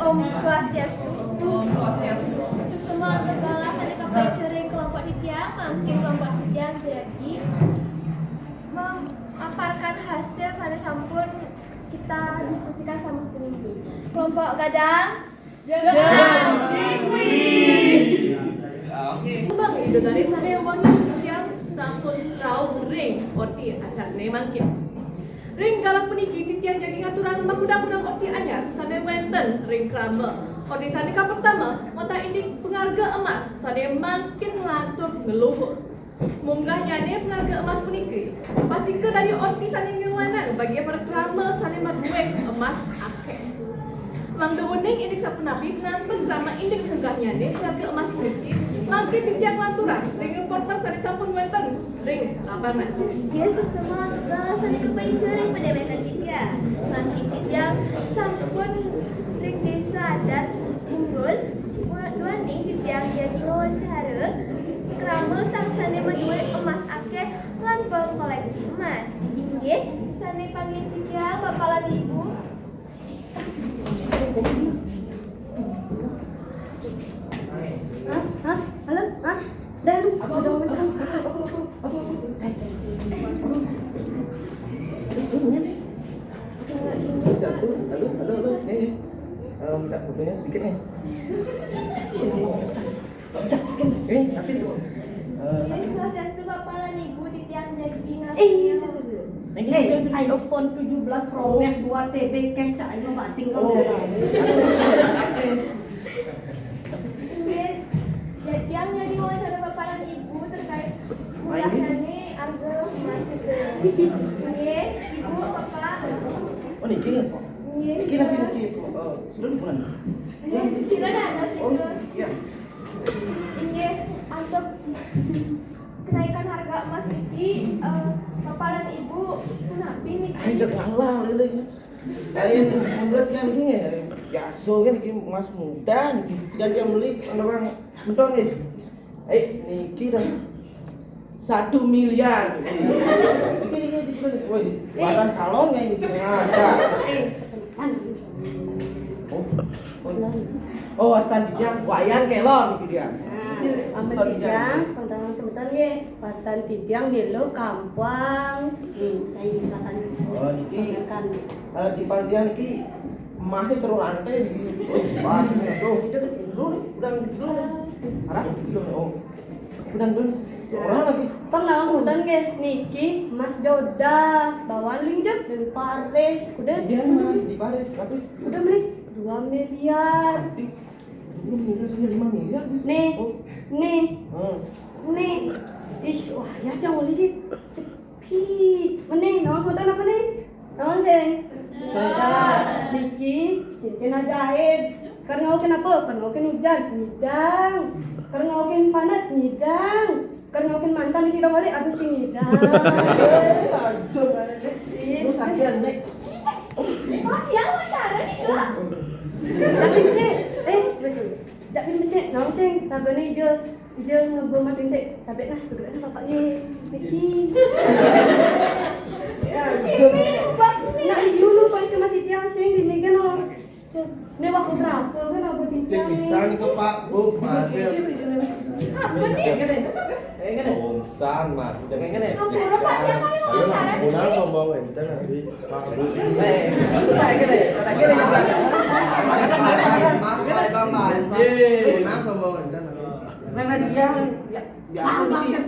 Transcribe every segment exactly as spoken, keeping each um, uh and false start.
Om Swastiastu. Om Swastiastu. Suksma antuk balasan di kapaica ring kelompok titiang, mangkin kelompok titiang jagi memaparkan hasil sane sampun kita diskusikan selama satu minggu. Kelompok gadang. Jam. Oke. Bang, Indo Dane sane wangi titiang sampun rauh ring orti acarane mangkin. Ring galah puniki titiang jagi ngaturang makudang-kudang orti anyar sane wenten ring krama. Orti sane kapertama, wantah indik pangarga emas sane mangkin nglantur ngluhur. Munggahnyane pangarga emas puniki, pastika dadi orti sane ngwenang bagi para krama sane madue emas akeh. Mangda uning indik sapunapi prananten krama indik munggahnyane pangarga emas puniki, mangkin titiang lanturang ring reporter sane sampun wenten ring lapangan. Inggih, suksma antuk balasan di kapaica ring padewekan titiang. Mangkin titiang sampun ring Desa Adat Unggul, duaning titiang jagi wawancara krama sang sane madue emas akeh lan pengkoleksi emas. Inggih, sane panggih titiang Bapak lan Ibu. Hah? Hah? Halo? Hah? Dah, lu. Apa, apa, apa, apa, apa, apa, apa, apa? Saya, saya, saya. Apa? Aduh, tuh, ini. Satu, halo, halo, halo. Nih, nih. Eh, minta fotonya sedikit, nih. Sini, cak. Cak, bikin. Eh, tapi, eh, Inggih, swastiastu, Bapak lan Ibu, titiang jagi. Eh, ngaturang. Itu dulu. Nih, nih, nih, nih. Nih, iPhone tujuh belas Pro Max dua T B cash, cak, ayo, Pak, tinggal. Oh. Inggih, titiang jagi wawancara Bapak lan Ibu terkait munggahnyane arga emas itu. Inggih, Ibu, Bapak. Oh, niki, Pak. Inggih. Niki, niki, niki, eh, sudah bulan? Inggih, sudah ada, oh, sudah. Iya. Inggih, antuk kenaikan harga emas niki, eh, Bapak lan Ibu punapi niki? Ayo, jangan ngalah, Lele. Lain, menurut yang gini, biasa kan, niki emas muda, niki, dan dia beli, ada orang mentong, nggih. Eh, niki dah satu miliar. Niki, niki, niki, woi, barang kalong ya ini, ada. Eh, mana? Oh, oh. Oh, wastan titiang, Wayan Kelor niki dia. Nah, amen titiang, pantangan semeton nggih. Wastan titiang Helo Kampung. Hmm, ayo silakan. Oh, niki. Silakan. Eh, di pandian niki masih terus rantai niki. Wah, aduh. Itu kecil. Dulu nih, udah kilo nih. Arah kilo nih. Oh. Udah dulu. Orang lagi. Pang naon punten nggih, niki emas joda, bawaan linjep di Paris. Udah. Iya, Mas, di Paris, tapi udah beli dua miliar. Di, sebelum meninggal sudah lima miliar, Mas. Nih. Oh. Nih. Hmm. Nih. Ish, wah, ya jangan beli sih. Cepi. Mending naon sultan apa nih? Naon sing? Sultan. Niki cincin ajaib. Keur ngaukin apa? Keur ngaukin hujan, nyidang. Keur ngaukin panas, nyidang. Keur ngaukin mantan, sing wali, aduh, sing nyidang. Eh, aja, mana, Nek? Iya. Lu sakit, Nek. Wah, ya, wawancara nih, Kak. Tapi sih, eh, betul. Tapi sih, naon sing ragane ijo, ijo ngebom makin sih. Tapi nah, segera nah, Bapak, ye, niki. Ya, ijo. Nah, iya, lu, Pak, sama si Tiang sing, gini kan, oh. Cek, ini waktu berapa kan, aku Cek bincang nih. Bisa nih ke Pak, Bu, Mas, ya. Apa nih? Kayak gini. Kayak gini. Omsan, Mas. Kayak gini. Ampun, Pak, ya, kan ini wawancara nih. Ayo, sombong, ya, kita nanti. Pak, Bu. Eh, maksudnya gini, kata gini, kata. Maaf, Pak, Bang, Pak. Iya. Nah, sombong, kita nanti. Karena dia, ya, biasa nih.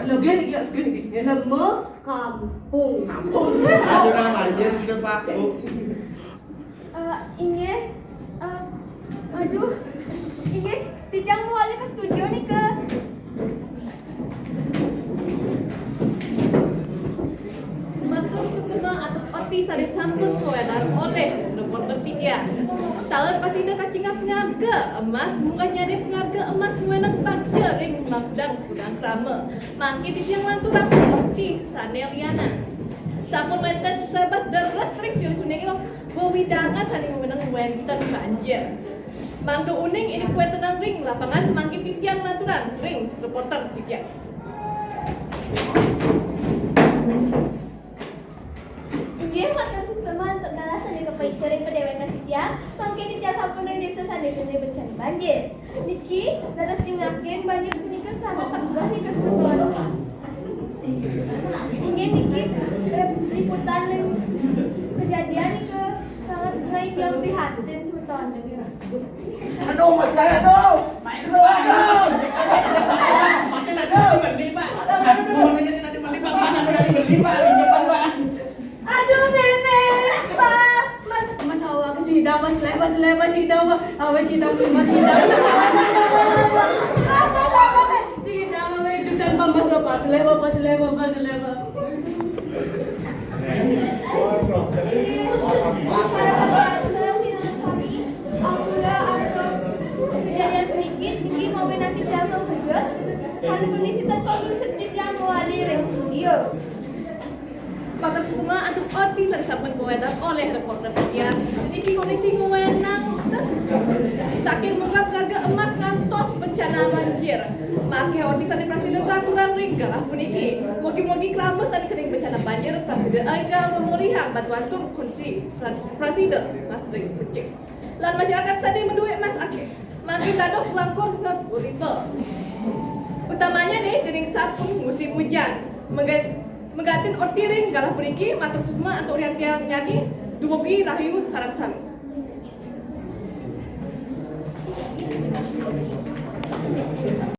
Sugih nih, ya, sugih nih. Leme kampung. Kampung. Aduh, nah, banjir juga, Pak, Bu. Eh, inggih. Eh, aduh, inggih. Titiang mawali ke studio nih, ke. Matur suksma antuk orti sane sampun kawenehan olih reporter titiang. Taler pasida kacingak pangarga emas, munggahnyane pangarga emas ngwenang bagja ring makudang-kudang krama. Mangkin titiang lanturang orti sane lianan. Sampun wenten serbat deres ring Silisunding, wewidangan sane ngwenang wenten banjir. Mangda uning indik kawentenan ring lapangan, mangkin titiang lanturang ring reporter titiang. Inggih, matur suksma antuk balasan ring Sareng padéwékan titiang, mangkin titiang sampun ring désa sané kena bencana banjir. Niki dados cingakin banjir punika sanget tebih nika semeton. Inggih niki liputan kejadian nika sanget ngawi tiang prihatin semeton. Aduh, Mas Lai, aduh. Main dulu, aduh. Masih nanti beli, Pak. Mau nanya nanti beli, Pak. Mana sudah dibeli, Pak? Pinjaman, Pak. Aduh, Nenek, Pak. Mas, Mas, awak ke sida, Mas Lai, Mas Lai, Mas sida, Pak. Awak sida, Mas sida. Sida, Mas, itu kan Pak, Mas, Pak, Mas Lai, Pak, Mas Lai, Pak, Mas Lai, Pak. Kejadian sedikit, niki mawinan titiang kang beget. Karena kondisi terkondusif titiang mawali ring studio. Matur suksma antuk orti sane sampun kawedah olih reporter titiang. Niki kondisi ngwenang saking menggap garga emas ngantos bencana banjir. Mangke orti sane prasida katurang ring galah puniki. Mugi-mugi krama sane kening bencana banjir prasida enggal ngamulihang bantuan tur kondisi pras-, prasida mas becik. Lan masyarakat sane madue emas akeh, mangkin dados langkung ngapurita. Utamanya nih, dening sampun musim hujan. Mega-, megatin orti ring galah puniki, matur suksma antuk ring tiang nyane, dumugi rahayu sareng sami.